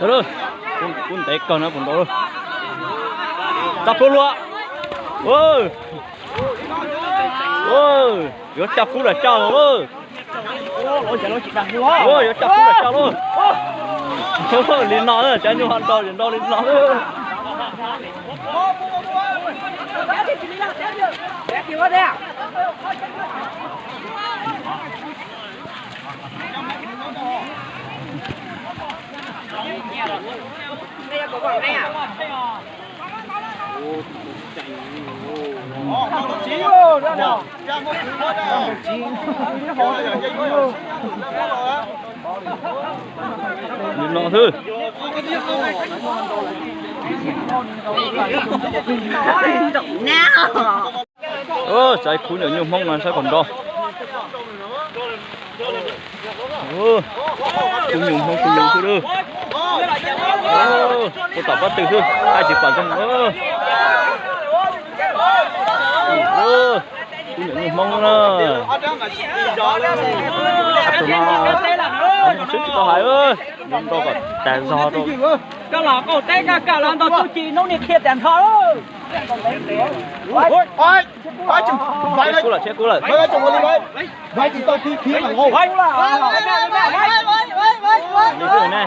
Kub ntev kawg no puas nrau. Txaj pluab luaj. Yuav coj kub los coj los. Yuav coj kub los coj los. Li no, cov nyuj ho nrau nrau li no. Li no xwb. Xaiv khub nyuj Hmoob no saib puas nrau. Khub nyuj Hmoob khub nyuj xwb lauj. Puag tom pob tw xwb, thaij tsis pom zoo. Khub nyuj Hmoob na. Tus no sib tsis tau hais, nrau kom tas zog rau. Koj los qaum teb koj los nrog tub ci hnub niag qhia tas nrho. Tsheb kub lawm, tsheb kub lawm. Li xwb ne.